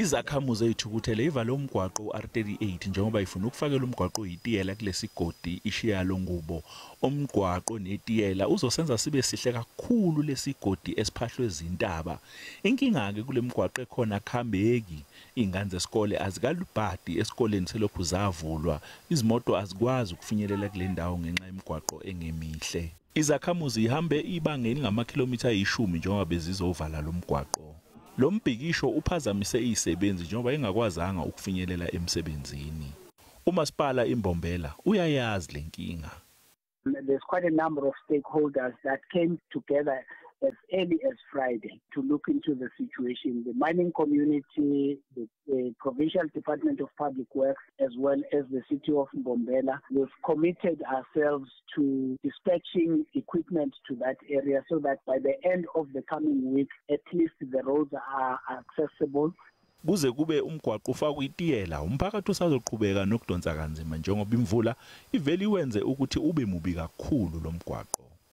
Izakhamuzi ezithukuthele ivale umgwaqo u-R38 njengoba ifuna ukufakela umgwaqo oyitiyela kulesigodi iShiyalongubo. Umgwaqo netiyela uzosenza sibe sihle kakhulu lesigodi esiphahlwe izintaba. Inkinga-ke kule mgwaqo ekhona akuhambeki. Iy'ngane zesikole azikalubhadi esikoleni selokhu zavulwa. Izimoto azikwazi ukufinyelela kule ndawo ngenxa yemigwaqo engemihle. Izakhamuzi ihambe ibanga elingamakhilomitha ayi-10 njengoba bezizovala lo mgwaqo. Lo mbhikisho uphazamise izisebenzi njengoba ingakwazanga ukufinyelela emsebenzini. Umasipala iMbombela uyayazi lenkinga. There's quite a number of stakeholders that came together as early as Friday to look into the situation. The mining community, the Provincial Department of Public Works, as well as the City of Mbombela. We've committed ourselves to dispatching equipment to that area so that by the end of the coming week, at least the roads are accessible. Kuze kube umgwaqo ufakwe itiyela, umphakathi usazoqhubeka nokudonsa kanzima njengoba imvula ivele iwenze ukuthi ube mubi kakhulu lo mgwaqo.